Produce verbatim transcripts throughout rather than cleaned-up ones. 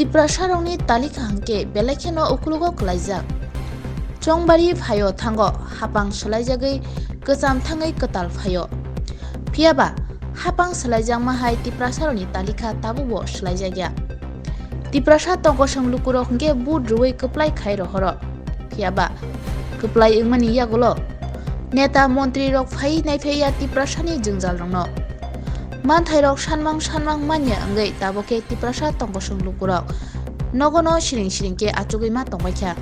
Tiprasarokni talika hwnkhe belai kheno uklogo kwlaijak. Chongbari phaio thango hapang swlaijagwi kwcham thangwi kwtal phaio. Phiyaba hapang swlaijakma hai Tiprasarokni talika tabukbo swlaijakya. Tiprasa tongkosong lukurok hwnkhe vote rwui kwplai khai rohoro. Phiyaba kwplai wngmani yagulo neta montrirok phaiwi naiphaiya Tiprasani jwngjalrokno. Manthairok sanmang sanmang manya wngwi tabuk khe Tiprasa tongkosong lukurok nogono siring siring khe achugwi ma tongbaikha.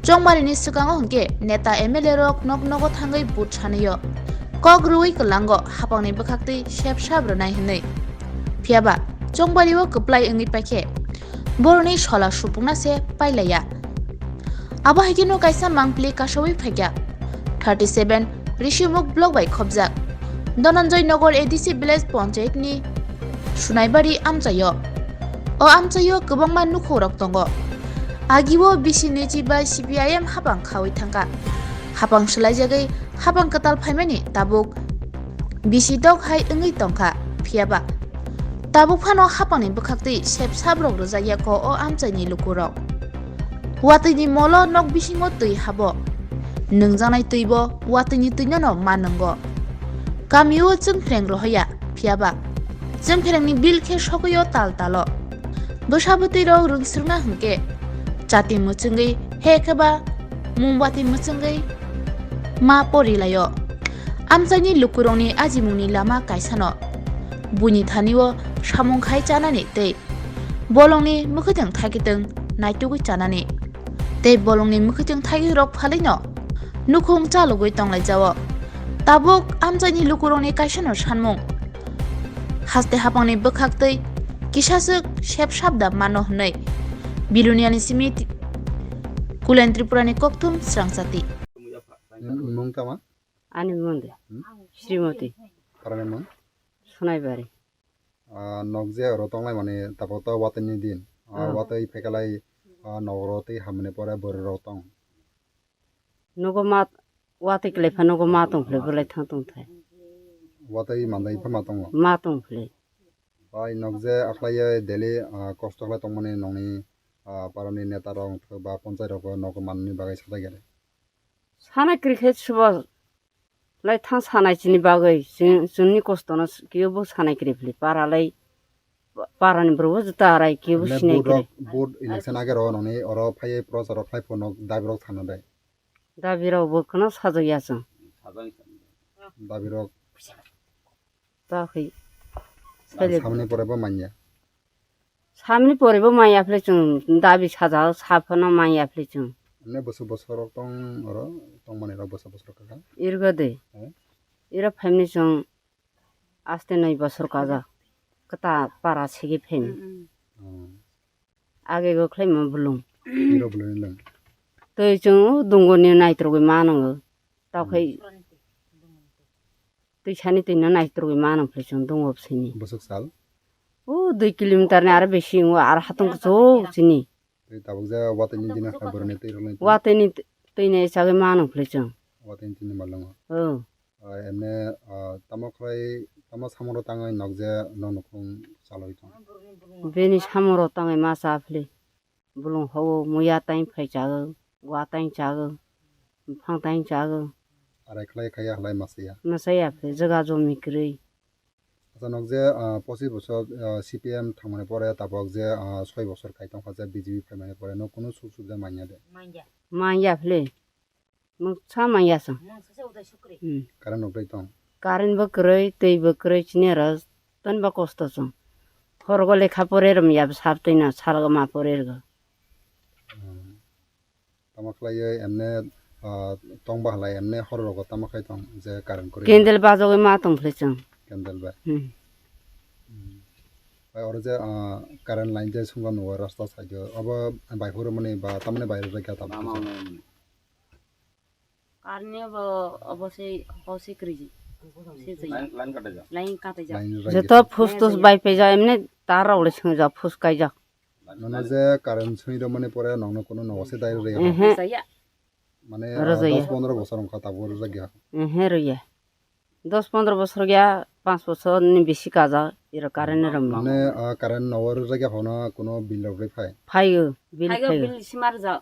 Chongmarini swkango hwnkhe neta M L A rok nok nogo thangwi vote sanaio. Kok rwui kwlango hapangni bwkhaktwi sep sap rwnai hwnwi. Phiyaba chongbario kwplai wngwi paikhe boroni sola supungna se pailaiya. Abo hai kheno kaisa mangpili kasaui phaikha. Thirty seven Rishimukh block bai khopjak Dhananjay Nagar A D C village panchayat ni Sunaibari amchaio. O amchaio kwbangma nukhungrok tongo. Agio bisi nwichi bai C P I M hapang khaui thangkha. Hapang swlaijagwi hapang kwtal phaimani tabuk bisi dok hai wngwi tongkha, phiyaba tabuk phano hapangni bwkhaktwi sep sabrok rwjakya kho o amchaini lukurok. Watwini molo nok bisingo twi habo, nwngjaknai twibo watwini twinono ma nwngo. Kamio chwngphreng rohoya, phiyaba chwngphrengni bil khe sogwio tal talo. Bwsa bwtwirok rwngsrwngna hwnkhe chati mwchwngwi he khe ba mombati mwchwngwi ma porilaio. Amchaini lukurokni ajimungni lama kaisano buini thanio samung khai chanani tei bolongni mwkhwtwng thaikitwng naitugwi chanani tei bolongni mwkhwtwng thaikirok phalwino nukhung chalogwi tonglaijao. Tabuk amchaini lukurokni kaisano sanmung, haste hapangni bwkhaktwi kisaswk sep sabda mano hwnwi Biluniani simi ti-, Kulen Tripurani kokthum srangchati. Mung tama? Ani mung de. Hmm? Srimoti. Parani mung? Sonaibari. Ah, nok je oro tonglai mani tapo to watwini din. Ah, Hmm. Watwi phekalai, ah, nok oro tei hamni pore bwrwi rok tong. Nogo ma watwi kwlai pha nogo ma tong phle bwlai thang tong thai. Watwi mandai pha ma tongo. Ma tong phle. Bai nok je akhlai ye daily, ah, kosto khlai tongmani nokni, ah, parani neta rok ba ponchai rok nogo manni bagwi sajak ya de. Sana cricket subo lai thang sanai chini bagwi chwng, chwngni kosto no kebo sanai kri phli para lai, para ni bwrwi bo juta arai kebo sinai kri. Vote election age ro noni oro phai prochar rok khlai phano dabi rok thana dai. Dabi rok bo khno sajak ya chwng. Dabi rok. Ta khai. Samni pore bo manya. Samni pore bo manya phli chwng dabi sajak saphano manya phli chwng. Ne bwswk bwswk rok tong oro tongmani rok bwswk bwswk kaka. Irgo de. Eh? Iro phaimni chwng aste noi bosor kajak. Kwta para sigi phaimni. Hmm. Age go khlaima bulung. Iro bulung ni lang. Twi chwng o dungo ni naitrogwi manango. Tao khai twi sani twi no naitrogwi manang phai chwng dungo bwswini. Bwswk sal? O dui kilometer ni aro bisi wngo, aro hatong kuchuk chini. Tei tabuk je watwi ni din kha boroni twi rwlai. Watwi ni twi ni chagwi manang phai chwng. Watwi ni twi ni malango. O. Ah, emne, ah, tamo khlai, tamo samoro tangwi nok je no nukhung chalwi tong. Bini samoro tangwi ma cha phli. Bulung hao muya tang phai chago, gua tang chago, buphang tang chago. Arai khlai khaya halai masaya. Masaya phli jaga jomi kwrwi. Acha nok je, ah, pochis bosor, ah, C P M thangmani pore tabok je, ah, soi bosor kai tongkha je B J P phaimani pore no kunu suk suk je manya de. Manya phli. Mungsa manya sa. Hmm. Current rok tei tong. Current bo kwrwi, twi bo kwrwi, chini aro ton ba kosto chwng. Horogo lekha pore rom ya sap twi na salgo ma pore rwgo. Hmm. Tamo khlai emne, ah, tong ba halai emne hor rogo tamo khai tong je current kwrwi. Candle bajogwi ma tong phle chwng. Candle bai. Hmm. Hmm. Bai oro je, ah, current line je sungo nugo rasta side o. Obo bai horo mani ba tamani bai rwjak ya tamo. Karni obo, obo se, ho se kwrwi se jai. Line, line katai jak. Line rwjak. Joto phus tus bai phaijak, emni tar rok le swngjak, phus kaijak. Nono je current swi rwmani pore nokno kuno nogo se dai rwya. Ehe. Jaya. Mane, ah, rwjaya. Dos pondro bosor wngkha tabuk rwjakya. Ehe, rwya. Dos pondro bosor ya, panch bosor ni bisi kajak. Iro current rom. Mane, ah, current nogo rwjak ya hono kuno bill rok bai phai? Phaio, bill Phaigo, phaio. Bill sima rwjak.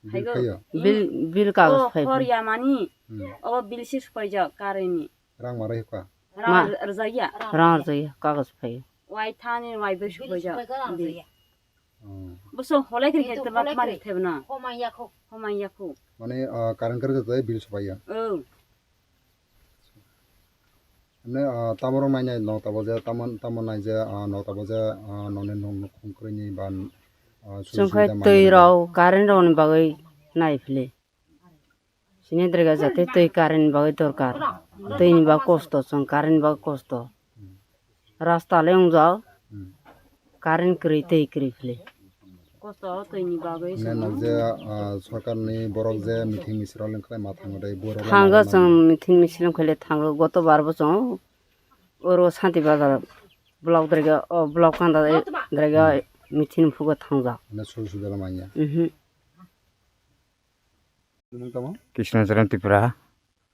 Bill Phaigo. Phaio? Bill, bill kagoj Oh, phai. Hor ya mani. Hmm. Obo bill si supaijak current ni. Rang ma rwkha? Rang Ma- rwjak ya. Rang rwjak ya, kagoj phaio. Wai thani wai bai supaijak. Bill supaijak, rang rwjak ya. Oh. Boso holai kri Itu khe tebak holai mari kri. Thebna. Homai yakho. Homai yakho. Mane, ah, current kari kari bill supai ya? Oh. Mane, ah, tamo rok nai nai nok tabo je, tamo, tamo nai je, ah, nok tabo je, ah, nokni nok, nok khum kwrwini ba, ah, sujuk Chwng khai subida manwi twi rok. Rok, current rok ni bagwi nai phili. Sini dwrwkha jate twi current bagwi dorkar. Twi ni bagwi kosto chwng, current bagwi kosto. Hmm. Rasta le wngjak, Hmm. Current kwrwi twi kwrwi phili. Kosto twi ni bagwi Hwnwi chwng. Nok je, ah, sorkar ni borok je meeting misil rok lengkhlai ma thango dai borok Thango lama chwng meeting misil lengkhaile thango goto bar bo chwng oro Santi Bazar block dwrwkha o block kanda dwrwkha Hmm. Meeting phugo thangjak. Hwnwi sujuk subida manya. Mhm. Nwng tamo? Krishna Charan Tripura.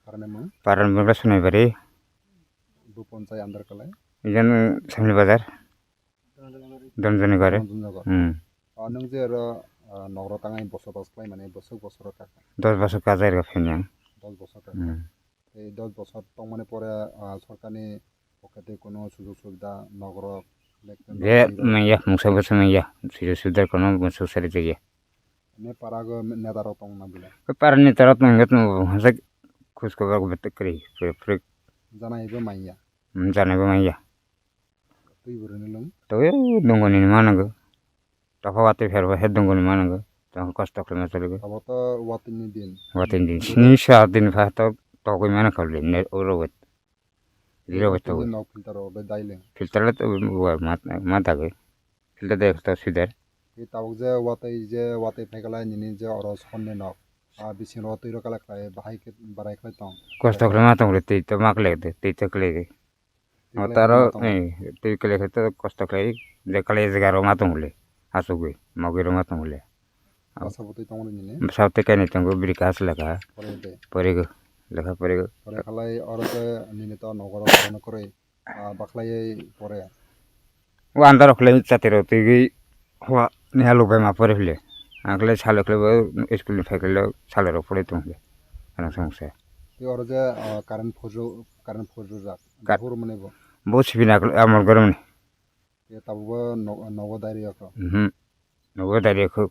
Parani mung? Parani mung Sonai Bari. Bo ponchai under kalai? Iyan Samli Bazar. Donjoni Gare. Donjoni Gare. Hmm. Ah, nwng je oro, ah, nogro tangai bosobas khlai mani bosok bosoro kaka? Dos bosor kajai rw phai nang. Dos bosor kaka. Hmm. Tei dos bosor tongmani pore, ah, sorkarni pocket tei kuno sujog subida nogorok, electric Je rok, manya, mungsa bwsa manya, sujog subida kuno mungsa sari jaya. Ne para go neta rok tong na bile. Para neta rok tong gat mo hajak khus khobor betek kri, prik prik. Jana ibo manya. Hmm, jana ibo manya. Twi bwrwini lwng? Twi dongoni ni manago. Tokha watwi pherbo he dongoni manago. Tokha kosto khlai ma choligo. Abo to watwini din. Watwini din. Sini sa din pha to togwi mana khaule ne oro wet. Riro wet to. Twi nok filter rok dai leng. Filter le to wa ma ma dagwi. Filter de to sider. Twi tabuk je watwi je watwi phaikala nini je oro sonni nok. A bising ro twi rok kala khlai bahai khe barai khlai tong. Kosto khlai ma tong le twi to ma khlai de twi to khlai de. Twi O khlai taro, ma tong. Eh, twi khlai khe to kosto khlai, je khlai jaga rok ma tong le, asugwi, mogwi rok ma tong le. Bwsa bo twi tong le nini? Bwsa twi kainwi tongo, bwrwi kaha se lekha. Pore de. Porigo, lekha porigo. Pore khalai oro khe nini to nogoro korokno kwrwi, ah, bakhlaiwi pore. O andar rok khlai chati rok twi gwi. Hwa, niha lok bai ma pore hwle. Ang kle salo kle bo school ni phaikle salo rok pore tong hwle. Ano song se. Tei oro je, ah, current phuru, current phuru jak. Ka- Phuru mane bo. Bo sibina kle amol gormani. Ye tabuk bo no-, nogo dari yakho. Mhm. Nogo dari yakho.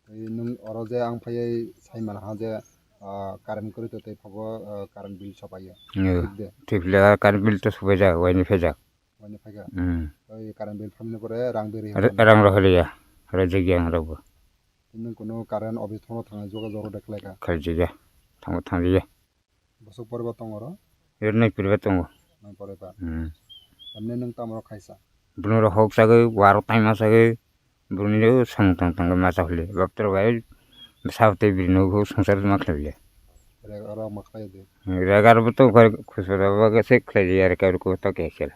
Tei nwng oro je ang phaiwi sai mana ha je, ah, current kwrwi to tei phabo, ah, current bill sopai ya. Yo. Thik de. Thik le current bill to sopai jak, waini phai jak. Waini phaikha. Hmm. Oi current bill phamni pore rang beri Ra-, rang rohoriya. Rajagya ang rogo. Tini kuno current office thono thangna joga joro de khlaikha. Khaijigya. Thango thangjigya. Bosok poriba tongo ro? Yor nai poriba tongo. Nai poriba. Hmm. Tamne nung tamro khaisa. Buno ro hok sagwi, waro taima sagwi. Buno samung tang tang ma sa hole. Baptro bai. Sabte bino go sungsar ma khlai le. Rega ro ma khlai de. Rega ro to khusura ba se khlai ya re ka ko to ke sel.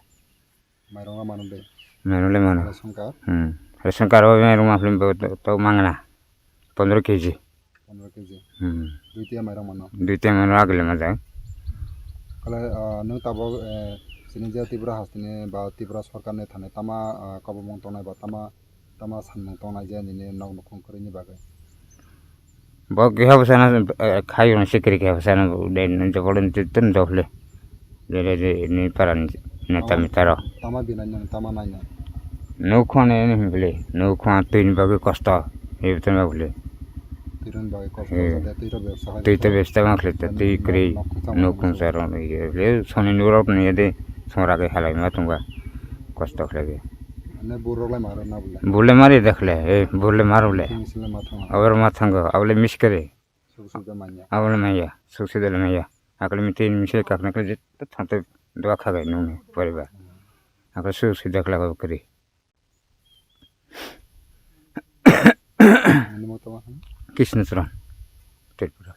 Mairung le mano de. Mairung le mano. Ration card. Hmm. Ration card o mairung ma film bo to, to mangna. Pondro K G. Pondro K G. Hmm. Dui tiya mairung mano. Dui tiya mairung agile ma jang. Kale, ah, nung tabok, eh, sini je Tripura hasteni ba Tripura sorkar ni thani tama, ah, kobomung tongnai ba tama, tama sanmung tongnai je nini nok nukhung kwrwini bagwi. Bo keha bwsano, eh, khayung sikiri keha bwsano de jobol tun jokle. Jere je ni paran neta mitaro. Tama binai nang tama naina. Nukhung ne ni himle, nukhung twi ni bagwi kosto. Ibo twi ni bagwi. Twi ni bagwi kosto, Eh. Jate twi ro bebsa khai Twi to jate. Bebsa ma khle to, Ani twi nok, kwrwi nok khungsa ma nukhung khungsa. Saro ni ye. Le soni nurok ni de songra ke halai ma tungba. Kosto khle ge. Ane burok lai maro na bule. Bule mari dakhle, eh, bule maro le. Twi ni sile ma thang. Abor ma thango, abole miskere. Suk suk da manya. Abole manya, suk suk da manya. Akole miti miskere kakna kle jit thang te dua khagai nung ni poriba. Akole suk suk da kla kri. Nini mo tama? Krishna Charan. Tripura.